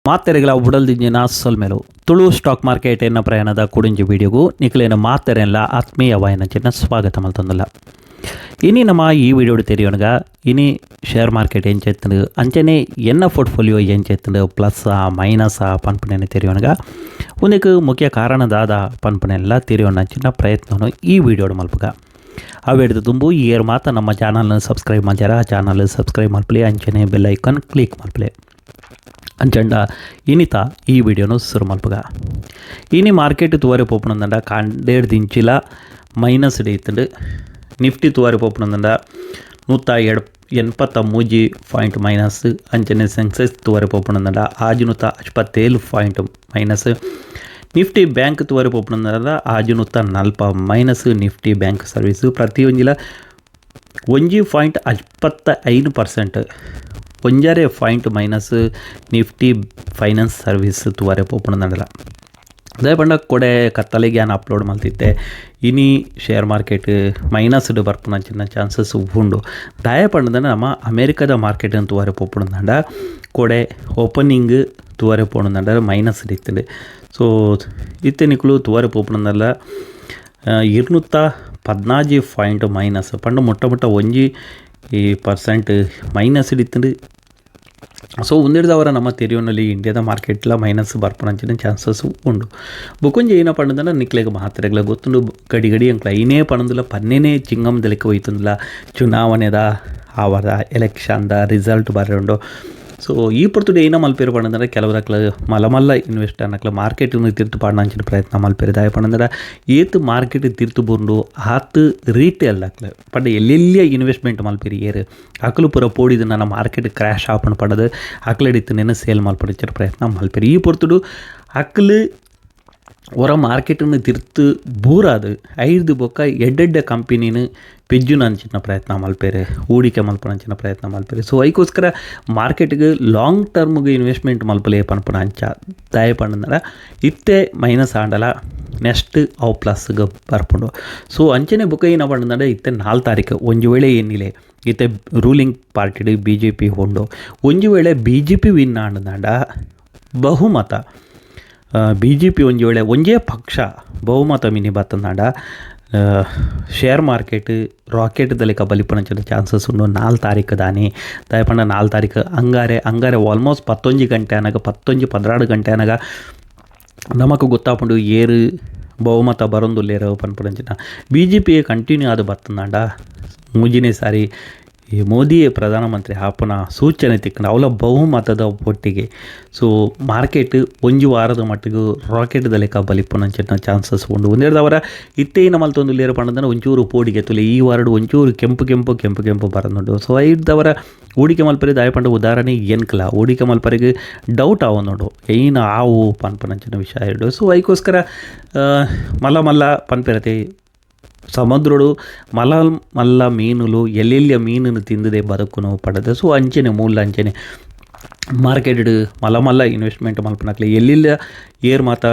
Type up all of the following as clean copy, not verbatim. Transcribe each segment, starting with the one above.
ಮಾತೆರೆಗಳ ಉಡಲ್ದಿಂಜಿನ ಸೊಲ್ಮೆಲು Tulu stock market ಎನ್ನ ಪ್ರಯಾಣದ ಕುಡಿಂಜಿ ವಿಡಿಯೋಗು ನಿಕ್ಲೇನ ಮಾತೆರೆಲ್ಲ ಆತ್ಮೀಯ ವಾಯನಚಿನ್ನ ಸ್ವಾಗತ ಮಲ್ತೊಂದುಲ್ಲ. ಇನಿ ನಮ್ಮ ಈ ವಿಡಿಯೋಡು ತೆರಿಯೋಣಗ ಇನಿ ಶೇರ್ ಮಾರ್ಕೆಟ್ ಎಂಚೆತ್ತಂಡು, ಅಂಚನೆ ಎನ್ನ ಪೋರ್ಟ್ಫೋಲಿಯೋ ಎಂಚೆತ್ತಂಡು, ಪ್ಲಸ್ ಮೈನಸ್ ಪನ್ಪುನೆನ್ ತೆರಿಯೋಣಗ, ಉಂದೆಕ್ ಮುಖ್ಯ ಕಾರಣ ದಾದ ಪನ್ಪುನೆಲ್ಲ ತೆರಿಯೋಣ ಪ್ರಯತ್ನವನ್ನು ಈ ವಿಡಿಯೋಡು ಮಲ್ಪುಗ. ಅವೆಡ್ದು ದುಂಬು ಏರ್ ಮಾತ ನಮ್ಮ ಚಾನಲ್ನ ಸಬ್ಸ್ಕ್ರೈಬ್ ಮಲ್ಜಾರ, ಚಾನಲ್ ಸಬ್ಸ್ಕ್ರೈಬ್ ಮಲ್ಪಲೆ, ಅಂಚನೆ bell icon click ಮಲ್ಪಲೆ. ಅಂಚಂಡ ಇನಿತ ಈ ವಿಡಿಯೋನು ಶುರು ಮಲ್ಪುಗ. ಇನಿ ಮಾರ್ಕೆಟ್ ತೂವರೆ ಪೋಪುನಂದಂಡ ಕಾಂಡೇಡ್ ದಿಂಚಿಲ ಮೈನಸ್ ಇತ್ತಂಡು. ನಿಫ್ಟಿ ತೂವರೆ ಪೋಪುನಂದಂಡ 183 ಪಾಯಿಂಟ್ ಮೈನಸ್. ಅಂಚನೆ ಸೆನ್ಸೆಕ್ಸ್ ತೂವರೆ ಪೋಪುನಂದಂಡ 657 point minus. Nifty bank ತೂವರೆ ಪೋಪುನಂದಂಡ 640 minus. Nifty bank service ಪ್ರತಿಯೊಂಜಿಲ 1.55%, 1.5 point minus Nifty finance service ತೂವರೆ ಪೋಪುನಂದಂಡಲ. ದಾಯೆ ಪಂಡ ಕೊಡೆ ಕತ್ತಲೆಗೆ ಯಾನ್ ಅಪ್ಲೋಡ್ ಮಲ್ತಿತ್ತೆ. ಇನಿ share market minus ಬರ್ಪುನಂಚಿನ chances ಉಂಡು. ದಾಯೆ ಪಂಡಂಡ ನಮ್ಮ ಅಮೇರಿಕದ ಮಾರ್ಕೆಟ್ ತೂವರೆ ಪೋಪುನಂದಂಡ ಕೊಡೆ ಓಪನಿಂಗ್ ತೂವರೆ ಪೋಣಂದಂಡ ಮೈನಸ್ ಇತ್ತಂಡು. ಸೊ ಇತ್ತೆ ನಿಕುಲು ತೂವರೆ ಪೋಪುನಂದಲ್ಲ, 214 ಪಾಯಿಂಟ್ ಮೈನಸ್ ಪಂಡ ಮುಟ್ಟ ಮುಟ್ಟ ಒಂಜಿ ಈ ಪರ್ಸೆಂಟ್ ಮೈನಸ್ ಇತ್ತಂಡು. ಸೊ ಉಂದೆಡ್ದವರ ನಮ್ಮ ತೆರಿಯೋನಲ್ಲಿ ಇಂಡಿಯಾದ ಮಾರ್ಕೆಟ್ಲ ಮೈನಸ್ ಬರ್ಪುನಂಚಿನ ಚಾನ್ಸಸ್ ಉಂಡು. ಬೊಕೊಂಜಿ ಏನ ಪಂಡಂಡ ನಿಕ್ಲೆಗ್ ಮಾತ್ರೆಗ್ಲ ಗೊತ್ತುಂಡು, ಗಡಿ ಗಡಿ ಅಂಕ್ಲ ಐನೇ ಪಣಂದುಲ ಪನ್ನೇನೆ ಚಿಂಗಮ್ ದೆಲೆಕ ಹೋಯ್ತುಂದುಲ. ಚುನಾವಣೆದ ಆವರ ಎಲೆಕ್ಷನ್ದ ರಿಸಲ್ಟ್ ಬರೋಂಡು. ಸೊ ಈ ಪೊರ್ತುಡು ಏನ ಮಲ್ಪೆರು ಪಂಡಂದ್ರೆ, ಕೆಲವರಕ್ಲ ಮಲ್ಲ ಮಲ್ಲ ಇನ್ವೆಸ್ಟರ್ ನಕ್ಲ ಮಾರ್ಕೆಟ್ ತಿರ್ತು ಪಾಡಂಚಿನ ಪ್ರಯತ್ನ ಮಲ್ಪೆರು. ದಾಯ ಪಂಡಂದ್ರೆ ಏತ್ ಮಾರ್ಕೆಟ್ ತಿರ್ತು ಬುಂಡು ಆತ್ ರೀಟೇಲ್ ಅಕ್ಲ ಪಂಡ ಎಲ್ಲೆಲ್ಲಿಯ ಇನ್ವೆಸ್ಟ್ಮೆಂಟ್ ಮಲ್ಪೆರು ಏರು ಅಕಲು ಪೂರ ಪೋಡಿದು ನನ್ನ ಮಾರ್ಕೆಟ್ ಕ್ರ್ಯಾಶ್ ಆಪಣ ಪಡದು ಅಕ್ಲೆಡಿತ್ತು ನೆನ ಸೇಲ್ ಮಲ್ಪಡಿಚಿನ ಪ್ರಯತ್ನ ಮಲ್ಪೆರು. ಈ ಪೊರ್ತುಡು ಅಕ್ಲು ಹೊರ ಮಾರ್ಕೆಟನ್ನು ತಿರ್ತು ಬೂರಾದು ಐದು ಬೊಕ್ಕ ಎಡ್ಡೆಡ್ಡೆ ಕಂಪನಿನ ಪೆಜ್ಜುನ ಅಂಚಿನ ಪ್ರಯತ್ನ ಮಲ್ಪೇರೆ, ಹೂಡಿಕೆ ಮಲ್ಪುನಂಚಿನ ಪ್ರಯತ್ನ ಮಲ್ಪೇರೆ. ಸೊ ಐಕೋಸ್ಕರ ಮಾರ್ಕೆಟ್ಗೆ ಲಾಂಗ್ ಟರ್ಮ್ಗೆ ಇನ್ವೆಸ್ಟ್ಮೆಂಟ್ ಮಲ್ಪಲೆ ಪನ್ಪುನ ಅಂಚ. ದಾಯ ಪಂಡಂದ್ರೆ ಇತ್ತೆ ಮೈನಸ್ ಆಂಡಲ ನೆಕ್ಸ್ಟ್ ಅವು ಪ್ಲಸ್ಗೆ ಬರ್ಪುಂಡು. ಸೊ ಅಂಚನೆ ಬೊಕ್ಕ ಏನ ಪಂಡಂದ್ರೆ, ಇತ್ತೆ 4 ತಾರೀಕು ಒಂಜಿ ವೇಳೆ ಏನಿಲ್ಲ, ಇತ್ತೆ ರೂಲಿಂಗ್ ಪಾರ್ಟಿಡ್ ಬಿಜೆಪಿ ಉಂಡು. ಒಂಜಿ ವೇಳೆ ಬಿಜೆಪಿ ವಿನ್ ಆಂಡದಾಂಡ, ಬಹುಮತ ಬಿಜೆಪಿ ಒಂಜಿ ವೇಳೆ ಒಂಜೇ ಪಕ್ಷ ಬಹುಮತ ಮಿನಿ ಬತ್ತಂದಾಂಡ, share market rocket ದಲೆಕ ಬಲಿಪುನಂಚಿನ chances ಉಂಡು 4 ತಾರೀಕು ದಾನಿ. ದಾಯೆ ಪಂಡ 4 ತಾರೀಕು ಅಂಗಾರೆ ಅಂಗಾರೆ ಆಲ್ಮೋಸ್ಟ್ 11 ಗಂಟೆ ಅನಗ, 11 12 ಗಂಟೆ ಅನಗ ನಮಕ್ ಗೊತ್ತಾಪುಂಡು ಏರು ಬಹುಮತ ಬರೊಂದುಲ್ಲೆರ್ ಪನ್ಪುನಂಚಿನ. ಬಿಜೆಪಿ ಕಂಟಿನ್ಯೂ ಆದ್ ಬತ್ತಂದಾಂಡ, ಮೂಜಿನೇ ಸಾರಿ ಈ ಮೋದಿಯೇ ಪ್ರಧಾನಮಂತ್ರಿ ಆಪುನ ಸೂಚನೆ ತಿಕ್ಕಂಡ ಅವಲ ಬಹುಮತದ ಒಟ್ಟಿಗೆ, ಸೊ ಮಾರ್ಕೆಟ್ ಒಂಜಿ ವಾರದ ಮಟ್ಟಿಗೆ ರಾಕೆಟ್ ಲೆಕ್ಕ ಬಲಿಪುನಂಚಿನ ಚಾನ್ಸಸ್ ಉಂಡು. ಒಂದೆರಡವರ ಇತ್ತೇ ಮಲ್ತೊಂದುಲ್ಲೆರ್ ಪಂಡಂದ್ರೆ ಒಂಚೂರು ಪೋಡಿಗೆ ತುಲೆ. ಈ ವಾರಡು ಒಂಚೂರು ಕೆಂಪು ಕೆಂಪು ಕೆಂಪು ಕೆಂಪು ಬರೊಂದುಂಡು. ಸೊ ಐದವರ ಹೂಡಿಕೆ ಮಲ್ಪರೆ. ದಾಯೆ ಪಂಡ ಉದಾಹರಣೆ ಎನ್ಕ್ಲ ಹೂಡಿಕೆ ಮಲ್ಪರೆಗ್ ಡೌಟ್ ಆವೊಂದುಂಡು, ಏನ ಆವು ಪನ್ಪುನಂಚಿನ ವಿಷಯ ಉಂಡು. ಸೊ ಐಕೋಸ್ಕರ ಮಲ್ಲ ಮಲ್ಲ ಪನ್ಪೆರತೆ, ಸಮುದ್ರಡು ಮಲ್ಲ ಮಲ್ಲ ಮೀನುಲು ಎಲ್ಲೆಲ್ಲಿಯ ಮೀನುನು ತಿಂದದೆ ಬದುಕುನು ಪಡದೆ. ಸೊ ಅಂಚನೆ ಮೂಲ ಅಂಚನೆ ಮಾರ್ಕೆಟ್ ಮಲ್ಲ ಮಲ್ಲ ಇನ್ವೆಸ್ಟ್ಮೆಂಟ್ ಮಲ್ಪುನಕ್ಲೆ ಎಲ್ಲೆಲ್ಲ ಏರ್ ಮಾತ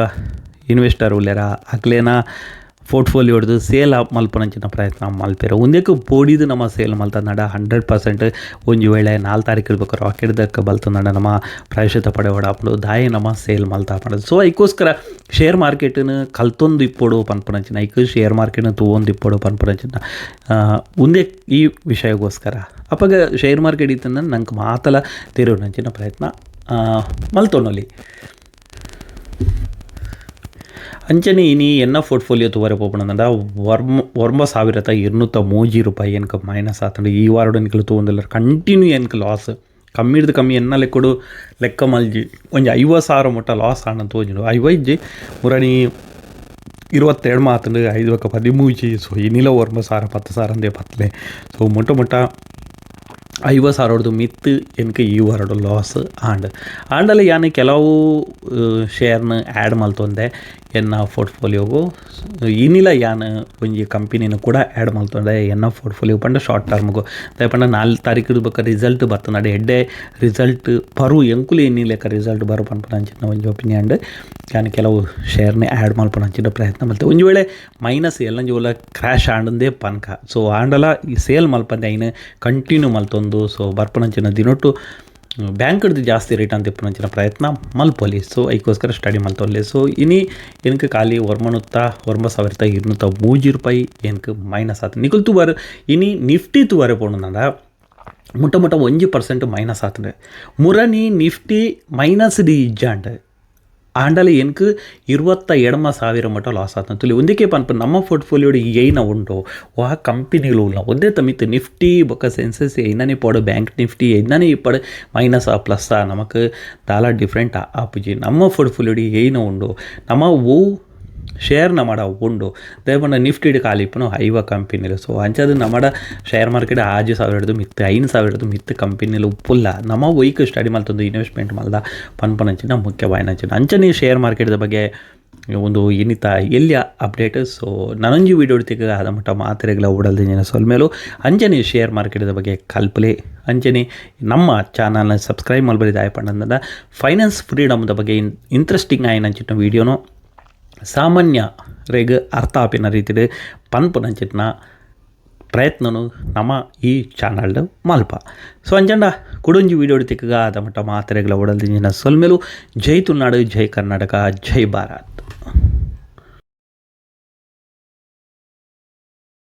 ಇನ್ವೆಸ್ಟರ್ ಉಲ್ಲೆರ ಅಕ್ಲೇನ ಪೋರ್ಟ್ಫೋಲಿಯೋಡ್ದು ಸೇಲ್ ಮಲ್ಪುನಂಚಿನ ಪ್ರಯತ್ನ ಮಲ್ಪೆರ್. ಉಂದೆಕ್ ಪೋಡಿದು ನಮ್ಮ ಸೇಲ್ ಮಲ್ತಂದಾಂಡ 100% ಒಂಜಿ ವೇಳೆ 4 ತಾರೀಕು ಇರ್ಬೇಕು ರಾಕೆಟ್ ದಕ್ಕ ಬಲ್ತಂದಾಂಡ ನಮ್ಮ ಪ್ರಾಯಶ್ಚಿತ್ತ ಪಡೆವಡಾಪುಂಡು, ದಾಯೆ ನಮ್ಮ ಸೇಲ್ ಮಲ್ತ ಪಡೋದು. ಸೊ ಐಕೋಸ್ಕರ ಶೇರ್ ಮಾರ್ಕೆಟ್ನ ಕಲ್ತೊಂದು ಇಪ್ಪೊಡು ಪನ್ಪುನಂಚಿನ, ಐಕ್ ಶೇರ್ ಮಾರ್ಕೆಟ್ನ ತೂವೊಂದು ಇಪ್ಪೊಡು ಪನ್ಪುನಂಚಿನ ಉಂದೆ ಈ ವಿಷಯಗೋಸ್ಕರ. ಅಪಗ ಶೇರ್ ಮಾರ್ಕೆಟ್ ಇತ್ತಂದ್ರೆ ನಂಗೆ ಮಾತಲ ತೆರವುನಂಚಿನ ಪ್ರಯತ್ನ ಮಲ್ತೊನೊಲಿ. ಅಂಚನೆ ಇನಿ ಎನ್ನ ಪೋರ್ಟ್ಫೋಲಿಯೋ ತೂವರೆ ಪೋಪುನಂಡ 9203 ರೂಪಾಯಿ ಎನ್ಕ ಮೈನಸ್ ಆತಂಡು. ಈ ವಾರಡು ನಿಕಲು ತೂವೊಂದುಲ್ಲೆರ್, ಕಂಟಿನ್ಯೂ ಎನ್ಕ ಲಾಸ್. ಕಮ್ಮಿಡ್ದು ಕಮ್ಮಿ ಎನ್ನ ಲೆಕ್ಕಡು ಲೆಕ್ಕ ಮಲ್ಜಿ ಒಂಜಿ 50,000 ಮುಟ್ಟ ಲಾಸ್ ಆಂಡ್ ತೋಜುಂಡು. 50 ಇಜ್ಜಿ, ಮುರಣಿ 22 ಆತಂಡು, ಐದು ಬೊಕ್ಕ 13. ಸೊ ಇನಿಲ 9,000 10,000 ಅಂದೇ ಪತ್ಲೆ. ಸೊ ಮುಟ್ಟ ಮುಟ್ಟ 50,000 ಮಿತ್ತು ಎನ್ಕ ಈ ವಾರಡು ಲಾಸ್ ಆಂಡ್. ಆಂಡಲ ಯಾನ್ ಕೆಲವು ಶೇರ್ನ ಆ್ಯಡ್ ಮಲ್ತೊಂದೆ ಎನ್ನ ಪೋರ್ಟ್ಫೋಲಿಯೋಗು. ಇನಿಲ ಯಾನ್ ಒಂಜಿ ಕಂಪನಿನ ಕೂಡ ಆ್ಯಡ್ ಮಲ್ತೊಂದೆ ಎನ್ನ ಪೋರ್ಟ್ಫೋಲಿಯೋ ಪಂಡ ಶಾರ್ಟ್ ಟರ್ಮ್ಗು. ದಾಯೆ ಪಂಡ 4 ತಾರೀಕು ಬೊಕ್ಕ ರಿಸಲ್ಟ್ ಬತ್ತಂದಾಂಡ ಎಡ್ಡೆ ರಿಸಲ್ಟ್ ಬರು, ಎಂಕುಲು ಎನ್ನಿ ಲೆಕ್ಕ ರಿಸಲ್ಟ್ ಬರು ಪನ್ಪುನಂಚಿನ ಒಂಜಿ ಒಪಿನಿಯನ್ ಯಾನ್ ಕೆಲವು ಶೇರ್ನ ಆ್ಯಡ್ ಮಲ್ಪುನಂಚಿನ ಪ್ರಯತ್ನ ಮಲ್ತೆ. ಒಂಜಿ ವೇಳೆ ಮೈನಸ್ ಎಲ್ಲಂಜಿ ಓಲ ಕ್ರ್ಯಾಶ್ ಆಂಡಂದೇ ಪನ್ಕ. ಸೊ ಆಂಡಲ ಈ ಸೇಲ್ ಮಲ್ಪಂದೆ ಐನ್ ಕಂಟಿನ್ಯೂ ಮಲ್ತೊಂದು, ಸೊ ಬರ್ಪುನಂಚಿನ ದಿನೊಟ್ಟು. ಬ್ಯಾಂಕ್ಡ್ದು ಜಾಸ್ತಿ ರಿಟರ್ನ್ ತಿಪ್ಪುನಂಚಿನ ಪ್ರಯತ್ನ ಮಲ್ಪೊಲಿ. ಸೊ ಐಕೋಸ್ಕರ ಸ್ಟಡಿ ಮಲ್ತೊನ್ಲೆ. ಸೊ ಇನಿ ಎನ್ಕ್ ಖಾಲಿ ಒರ್ಮನುತ್ತ 9203 ರೂಪಾಯಿ ಎನ್ಕ್ ಮೈನಸ್ ಆತು. ನಿಕುಲು ತೂವರ್, ಇನಿ ನಿಫ್ಟಿ ತೂವರೆ ಪೋಂಡ ಮುಟ್ಟ ಮುಟ್ಟ 1% ಮೈನಸ್ ಆತಂಡ್. ಮುರನಿ ನಿಫ್ಟಿ ಮೈನಸ್ ಡಿ ಇಜ್ಜಾಂಡ್. ಆಂಡಲ ಎನ್ಕ್ 28,000 ಮಟ್ಟ ಲಾಸ್ ಆತಂಡ್ ತುಲಿ. ಒಂದಕ್ಕೆ ಪನ್ಪ ನಮ್ಮ ಪೋರ್ಟ್ಫೋಲಿಯೋ ಏನ ಉಂಡು, ವಾ ಕಂಪನಿಗಳು ಉಲ್ಲ ಒಂದೇ ತಮಿತ್ ನಿಫ್ಟಿ ಬೊಕ್ಕ ಸೆನ್ಸೆಕ್ಸ್ ಎನ್ನನೇ ಪೋಡು, ಬ್ಯಾಂಕ್ ನಿಫ್ಟಿ ಎನ್ನನೇ ಇಪ್ಪಡು, ಮೈನಸ್ ಪ್ಲಸ್ ನಮಕ್ ದಾಲ ಡಿಫ್ರೆಂಟ್ ಆಪುಜಿ. ನಮ್ಮ ಪೋರ್ಟ್ಫೋಲಿಯೋ ಏನ ಉಂಡು, ನಮ್ಮ ಓ ಶೇರ್ ನಮಡ ಉಂಡು. ದಾಯೆ ನಿಫ್ಟಿಡ್ ಖಾಲಿ ಇಪ್ಪುನು 50 ಕಂಪನಿಲು. ಸೊ ಅಂಚಾದ್ ನಮಡ ಶೇರ್ ಮಾರ್ಕೆಟ್ 6000ಡ್ದು ಮಿತ್ತ್, 5000ಡ್ದು ಮಿತ್ತ್ ಕಂಪನಿಲು ಉಪ್ಪುಲ್ಲ. ನಮ್ಮ ಒಯ್ಕ್ ಸ್ಟಡಿ ಮಲ್ತೊಂದು ಇನ್ವೆಸ್ಟ್ಮೆಂಟ್ ಮಲ್ದ ಪನ್ಪನಂಚಿನ ಮುಖ್ಯವಾಯಿನಂಚಿನ. ಅಂಚನೆ ಶೇರ್ ಮಾರ್ಕೆಟ್ದ ಬಗ್ಗೆ ಒಂದು ಇನ್ನಿತ ಎಲ್ಯ ಅಪ್ಡೇಟ್. ಸೊ ನನೊಂಜಿ ವೀಡಿಯೋ ತಿಕ್ಕ ಆದ ಮಟ್ಟ ಮಾತೆರೆಗ್ಲ ಉಡಲ್ದಿಂಜಿನ ಸೊಲ್ಮೆಲು. ಅಂಚನೆ ಶೇರ್ ಮಾರ್ಕೆಟ್ದ ಬಗ್ಗೆ ಕಲ್ಪಲೆ. ಅಂಚನೆ ನಮ್ಮ ಚಾನಲ್ನ ಸಬ್ಸ್ಕ್ರೈಬ್ ಮಲ್ಪುಲೆ. ದಾಯೆ ಪಂಡ ಫೈನಾನ್ಸ್ ಫ್ರೀಡಮ್ದ ಬಗ್ಗೆ ಇಂಟ್ರೆಸ್ಟಿಂಗ್ ಆಯಿನಂಚಿನ ವೀಡಿಯೋನು ಸಾಮಾನ್ಯ ರೆಗ್ ಅರ್ಥ ಆಪಿನ ರೀತಿಡ್ ಪನ್ಪುನಂಚಿನ ಪ್ರಯತ್ನನು ನಮ್ಮ ಈ ಚಾನಲ್ಡ್ ಮಲ್ಪ. ಸೊ ಅಂಚಂಡ ಕುಡೊಂಜಿ ವೀಡಿಯೋ ತಿಕ್ಕಗ ಆದ ಮಟ್ಟ ಮಾತೆರೆಗ್ಲ ಉಡಲ್ದಿಂಜಿನ ಸೊಲ್ಮೆಲು. ಜೈ ತುಳುನಾಡು, ಜೈ ಕರ್ನಾಟಕ, ಜೈ ಭಾರತ್.